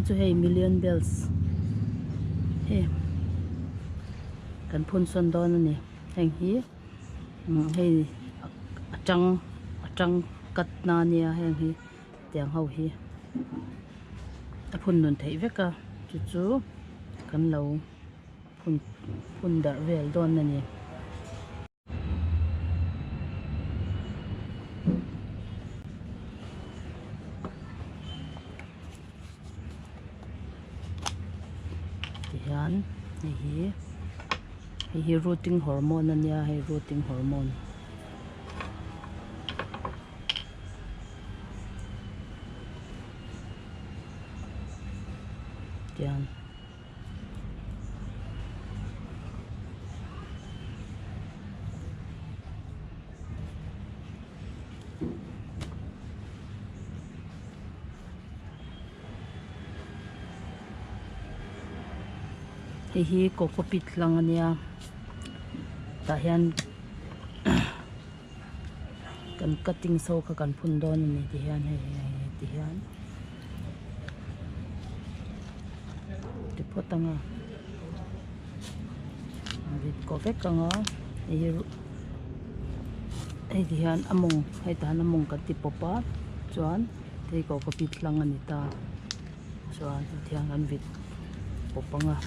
chu hei million bells hei kan phun sawn dawn a ni heng hi hei a tang a tang cut na ania heng hi tiang ho hi a phun nun theih vek a chu chu kan lo phun phun darh vel dawn a ni. Tihian hei hi hei hi rooting hormone ania hei rooting hormone. Tihian. Hei hi cocopeat hlang ania tah hian kan cutting so kha kan phun dawn a ni ti hian hei hei ti hian. Ti phawt ang a vit kaw vek ang a hei hi hei ti hian a mawng hei tah hian a mawng kan ti pawp a chuan hei cocopeat hlang a ni ta chuan hetiang kan vit pawp ang a.